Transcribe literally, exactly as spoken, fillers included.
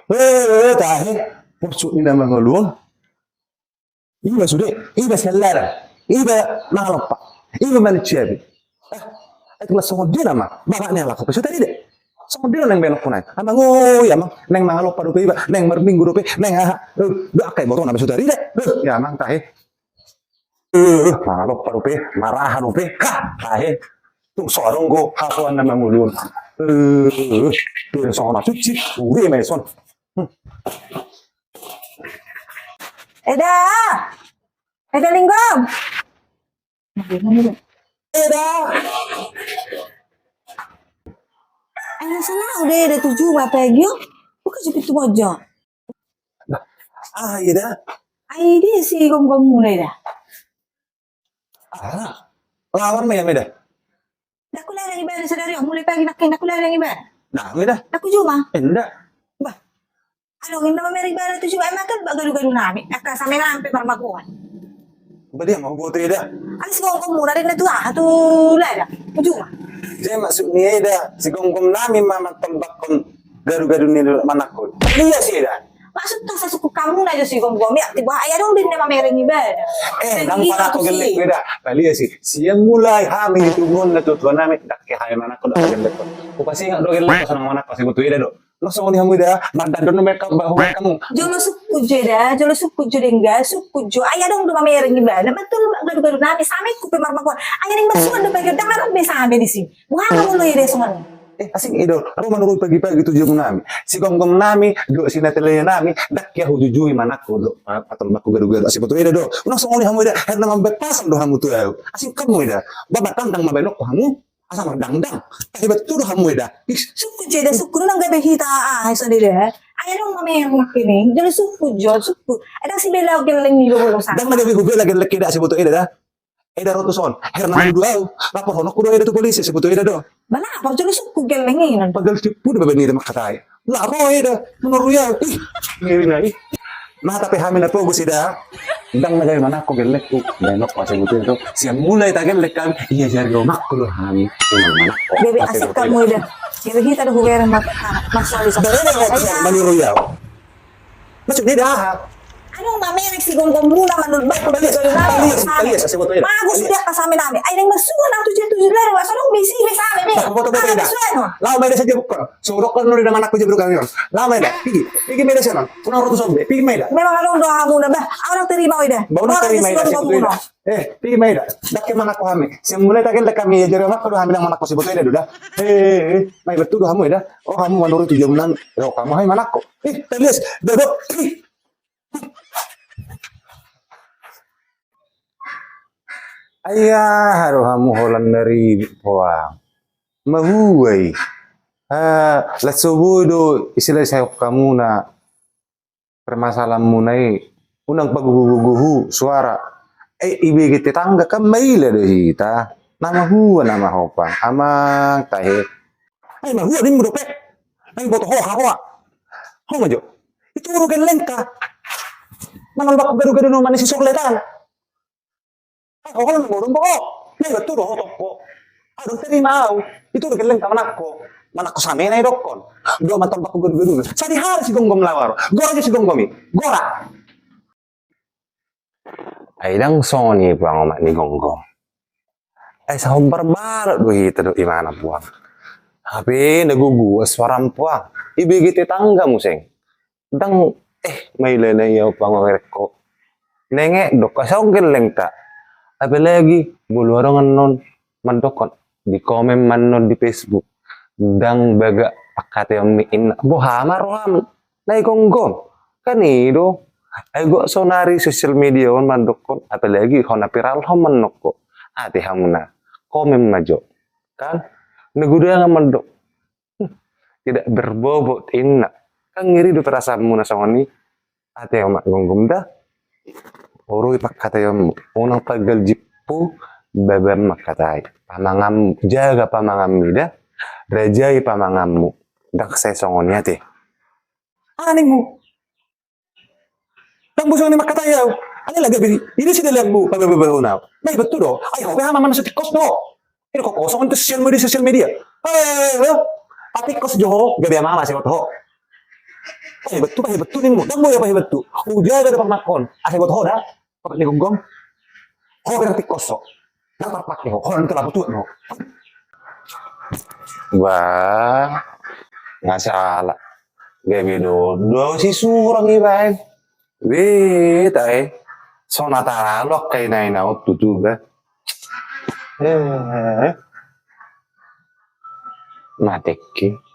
Eh, tahe, porsuk ni na mangolu on. Iba sude, iba sian ladang, iba mangalompa, iba manusiabi. Ah, ai tulang songon dia nama, bapak ni halak pe so tarida. Songon dia naeng baenonku nai. Amang, oi amang, naeng mangalompa dope iba, naeng marminggu dope, naeng aha. Eh, do angka ibotona pe so tarida. Eh, ya amang tahe. Eh, mangalompa dope, maraha dope. Ha, tahe. Tung so adong do hasoan na mangolu on. Eh, bere songon na sucip, ure ma ison. Hmm. Eda! Eda Linggom! Eda! Ai na salah udah ada tujuh apa lagi yo? Bukan sepi tu mojo. Nah, ah, iya dah. Ai dia si Gomgom mulai dah. Ah, lawan me ya me dah. Dak ku ladang ibana sadari on, mulai pagi nangkin dak ku ladang ibana. Nah, me dah. Dak ku juma. Enda. Bah. Adong inna mamereng ibana tu juma, emang kan bak gadugadur nami, angka same nami pe marmagoan. Ba dia ma huboto eda. Ai si Gomgom muna den na tu aha tu ladang, tu juma. Jadi maksud ni eda, si Gomgom nami ma mantolbakkon gadugadur ni manakko. Dia si eda. Maksud tu sasuku kamu na jo si Gomgom ya, tiba ai adong den na mamereng ibana. Eh, dan dang dia panakko tu gellek si eda. Balia si, sian mulai hami hitungon na tutua nami, dak ke hami manakko dak gellek. Kupasingat do gellek sonang manakko si butu eda do. Langsung ni hamu eda, mardandon do mereka bahu kamu. Jolo sukku jo eda, jolo sukku jo dengga, sukku jo. Ai adong do mamereng ibana, betul gadugadur nami, same ku pe marmagoan. Ai ning bersuan do bagian, dang adong be same di sini. Wah, molo eda songon. Eh, asing eda, ro manurui pagi-pagi tu jom nami. Si Gomgom nami, do si natele nami, dak ya hujujui manakko do, patolbakku gadugadur. Asi boto eda do. Langsung ni hamu eda, herna mambaen pasal do hamu tu au. Asing kamu eda, babatang dang mabaenonku hamu. Asa mardangdang. Hebat tu do hamu eda. Sukku jo eda, sukku nang gabe hita ah songon eda. Ai adong mamereng nangkin, jolo sukku jo, sukku. Eda si bela gelleng ni do bolo sa. Dang na gabe hubela gellek eda si boto eda dah. Eda ro tu son. Herna nudu au. Laporhononku do eda tu polisi si boto eda do. Ba lapor jolo sukku gelleng i nan. Padahal tipu do babe ni eda mangkatai. Lah ro eda, menurut ya. Ih, ngeri na ih. Mata pe hami na pogus eda. Dang na gabe manakko gellekku. Baenonku asi butu eda. Sian mulai tagallek hami, ia jari omakku do hami. Gabe asik kamu eda. Gabe hita do hubereng mak. Maksudnya. Baru eda menurut ya. Maksudnya eda aha. Adong mamereng si Gomgom muna manurut bakku. Talias, talias, talias, asi boto eda. Mago sudah ka same nami. Ai ning bersuan nang tujuh tujuh ladang, langsung dong bisi be same be. Boto boto eda. Lau ma eda saja bukan. Sodok kan udah manakko jebro kami. Lau ma eda. Pigi, pigi ma eda sana. Kuna rotu sombe. Pigi ma eda. Memang adong do hamu na bah. Adong terima eda. Bau na terima eda si boto eda. Eh, pigi ma eda. Dak ke manakko hami. Sian mulai tagallek hami ia jari omakku do hami dang manakko si boto eda do dah. Eh, eh, eh. Mai betul do hamu eda. Oh, hamu manurut tu jam enam. Yo, hamu hai manakko. Eh, talias. Dodok. Ai aha do hamu holan na ribut poang. Mahua i. Ah, las so boi do istilah saya kamu na permasalahanmuna i. Unang paguguguguhu suara. Eh, ibege tetangga kan maila do hita. Na mahua na mahopang. Amang tahe. Ai mahua nimmu dope. Ai boto ho haroa. Ho ma jo. Itu uru gellengka. Manolbakku gadugadur na manisi sorletan. Ai ho holan modom bo. Nai batu do ho tokko. Adong terima au. Itu uru gellengka manakko. Manakko same na idokkon. Do manolbakku gadugadur. Sadihari si Gomgom lawar. Gora jo si Gomgom i. Gora. Ai dang songon i puang omak ni Gomgom. Ai sahombar balok do hita do imana puang. Hape na gogo suaram puang. Ibege tetangga museng. Dang eh maila na ia puang orekko. Nengek dok asa on gellengta. Apalagi bolu adong annon mandokkon di komen ma annon di Facebook. Dang bagak pangkataion mi inna. Boha ma roham. Nai Gomgom. Kan i do. Ai gok sonari sosial media on mandokkon, apalagi hona viral hon mandokkon. Ate hamuna. Komen ma jo. Kan? Na godang mandok. Hmm, tidak berbobot inna. Kan ngeri do perasaanmuna songon i. Ate omak Gomgom da. Urui pangkataionmu. Unang tagal jippu babam mangkatai. Pamanganmu. Jaga pamanganmu da. Rajai pamanganmu. Dang sai songon i ate. Aha nimmu? Dang boi songon i mangkatai au. Alai lagi bini. Ini si dalammu. Babababahuna au. Nai betul do. Ai ho be hama mana setikos do. Ini kok kosong tu sosial media, sosial media. Eh, eh. Tapi kos jo ho. Gabe ama ma si ho. Pahebat tu, pahebat tu ninmu. Ndang boi pahebat tu. Hujaga do pangkon. Asa buat ho da. Pakai ni gonggong. Ho berarti kosong. Ndang tarpake ho. Ho nanti lapo tuat ho. Wah, nggak salah. Gabe do, do si surang ibaen. Weh, tai. So na taralok kai nai na otu tu ba. Eh. Matekki.